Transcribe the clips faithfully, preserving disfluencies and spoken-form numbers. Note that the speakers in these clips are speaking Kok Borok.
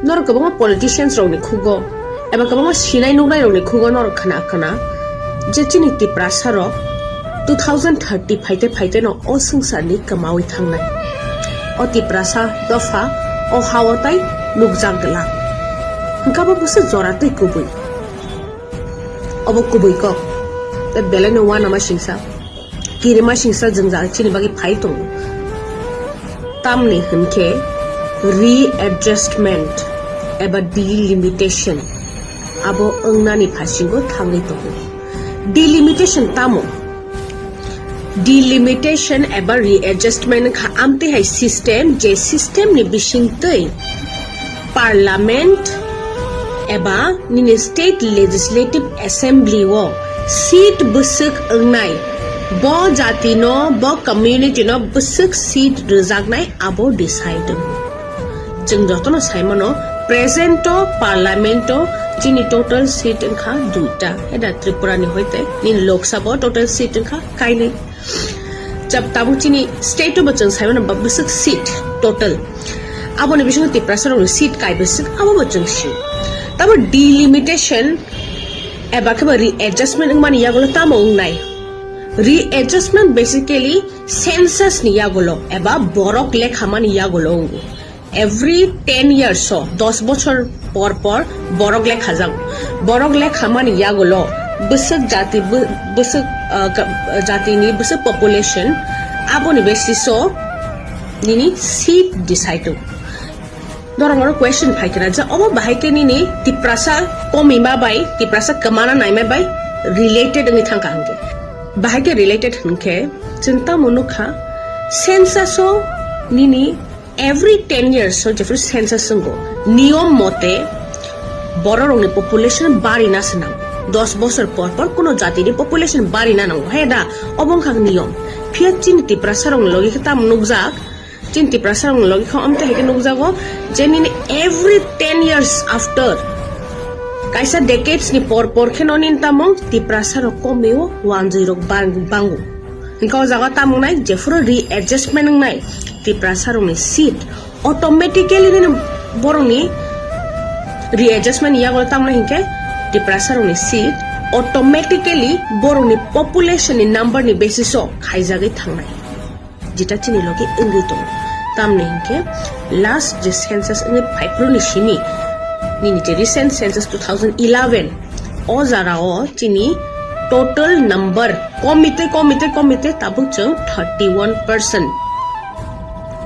Norok kwbangma politicians rokni khugo eba kwbangma sinai nuknai rokni khugo norok khna khna je chini Tiprasa rok two thousand thirty phaite phaite no o swngcharni kwmawi thangnai. O Tiprasa dopha o hao tai nukjak glak. Hwnkhe bo bwswk jora tei kubui. Obo kubui kok. Tei belai no uanama singsa. Kirima singsa jwngjal chini bagwi phai tongo. Tamni hwnkhe readjustment eba delimitation abo wngnani phasingo thangwi tongo. Delimitation tamo? Delimitation eba readjustment wngkha amtwi hai system, je system ni bisingtwi Parliament eba nini State Legislative Assembly o seat bwswk wngnai, bo jati no, bo community no bwswk seat rwjaknai abo decide wngo. Chwng jotono saimano, present o Parliament o chini total seat wngkha duita, eda Tripura ni hoite nini Lok Sabha o total seat wngkha kainwi. Jab tabuk chini state o bo chwng saimano ba bwswk seat total. Aboni bisingo Tiprasa rokni seat kai bwswk abo bo chwng si. Tabo delimitation eba khe ba readjustment wngmani yagulo tamo wngnai? Readjustment basically census ni yagulo eba borok lekhamani yagulo wngo. Every ten years o, dos bochor por por borok lekha jago. Borok lekha mani yagulo bwswk jati bw-, bwswk, ah, ka-, jatini bwswk population aboni basis o nini seat decide o. Norok oro question phai kena je obo bahai khe nini Tiprasa komima bai Tiprasa kwmana naima bai related wngwi thangkha hwnkhe. Bahai khe related hwnkhe chwng tamo nukha census o nini Every ten years o jephru census wngo, niyom mote bororokni population barina se nango. Dos bosor por por kuno jatini population barina nango, he da? Obo wngkha niyom. Phiya chini Tiprasa rokni logi khe tamo nukjak? Chini Tiprasa rokni logi khe omte hai khe nukjago je nini every ten years after, kaisa decades ni por por khe no nini tamo Tiprasa rok komi o, wanjwi rok bang-, bango. Hingke o jaga tamo wngnai, jephuru readjustment wngnai, Tiprasa rokni seat automatically nini borokni readjustment ni yago tamo wngnai hingke Tiprasa rokni seat automatically borokni population ni number ni basis o khaijagwi thangnai. Jeta chini logi wngwi tongo. Tamni hingke last je census wngwi phaiphuru ni simi nini je recent census two thousand eleven o jara o chini total number komite, komite, komite tabuk chwng thirty one percent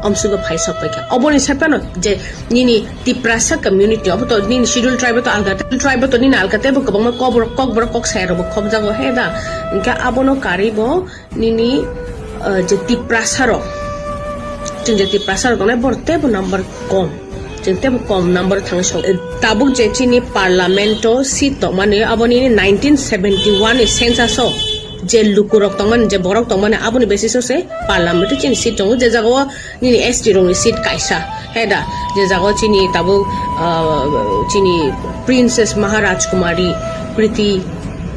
omsugo phai sok paikha. Oboni sai phano je nini Tiprasa community obo to nini schedule tribe to alga, tribe to nini alga tebo kwbangma kokborok, kokborok kok saya rokbo khobjago he da. Hingke abono karwi bo nini, ah, je Tiprasa rok, chwng je Tiprasa rok tongnai borok tebo number kom. Chwng tebo kom number thangwi song. Tabuk je chini parliament o seat tongmani, abo nini nineteen seventy one ni census o je lukurok tongmani, je borok tongmani, aboni basis o se parliament o chini seat tongo. Je jaga o nini S T rokni seat kaisa, he da? Je jaga o chini tabuk, ah, chini Princess Maharaj Kumari Kriti,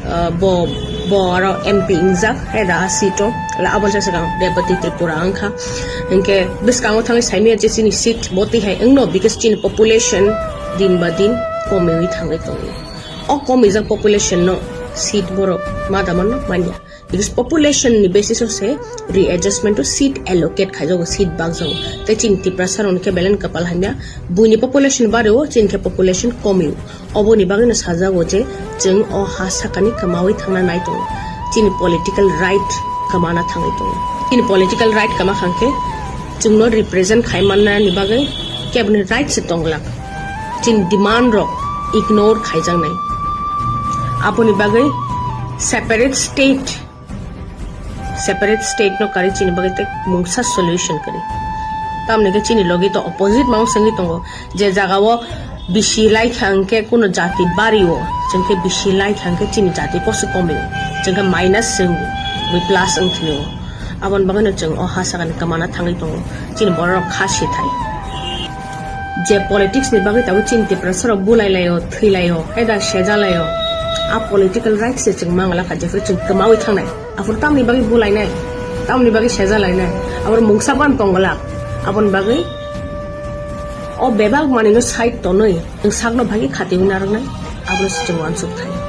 ah, bo, bo aro M P wngjak, he da, a seat o. La aboni sa swkang Rebati Tripura wngkha. Hingke bwskango thangwi saimanya je chini seat bo twi hai wngno, because chini population din ba din komiwi thangwi tongo. O komi jak population no seat borok ma da manno manya. Because population ni basis o se readjustment o seat allocate khaijago, seat bakjago. Tei chini Tiprasa rok ni khe belai no kwpal hamya. Buini population bari o, chini khe population komi o. Oboni bagwi no sajago je chwng o ha sakani kwmawi thangna nai tongo. Chini political right kwmana thangwi tongo. Chini political right kwma khang khe chwngno represent khai manna ni bagwi keboni right se tong glak. Chini demand rok ignore khaijaknai. Aboni bagwi separate state, separate state no kari chini bagwi tei mungsa solution kari. Tamni khe chini logi to opposite mang sengwi tongo, je jaga o bisi lai kha hwnkhe kuno jati bari o, chwng khe bisi lai kha hwnkhe chini jati poso komi o, chwng khe minus se wngo, bui plus wng thini o. Aboni bagwi no chwng o ha sakani kwmana thangwi tongo, chini borok rok kha sithai. Je politics ni bagwi tabuk chini Tiprasa rok bulai lai o, thwi lai o, hai da seja lai o. A political rights se chwng mang la kha, jephru chwng kwmawi thangnai. Aphuru tamni bagwi bulai nai, tamni bagwi seja lai nai. Aphuru mungsa ban tong glak. Aboni bagwi O bebak manwino side tonwi, nwng sakno bagwi khatiwi narwknai, abono se chwng uansuk thai.